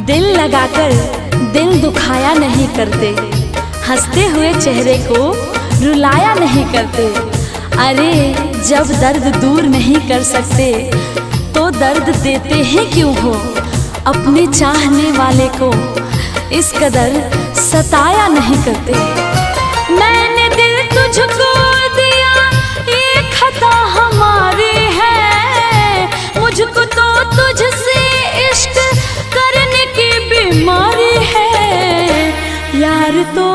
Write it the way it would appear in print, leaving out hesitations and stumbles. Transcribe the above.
दिल लगाकर दिल दुखाया नहीं करते, हंसते हुए चेहरे को रुलाया नहीं करते। अरे जब दर्द दूर नहीं कर सकते तो दर्द देते ही क्यों हो, अपने चाहने वाले को इस कदर सताया नहीं करते। मैंने दिल तुझको दिया ये खता हमारी है, मुझको तो तुझसे इश्क करने की बीमारी है। यार तो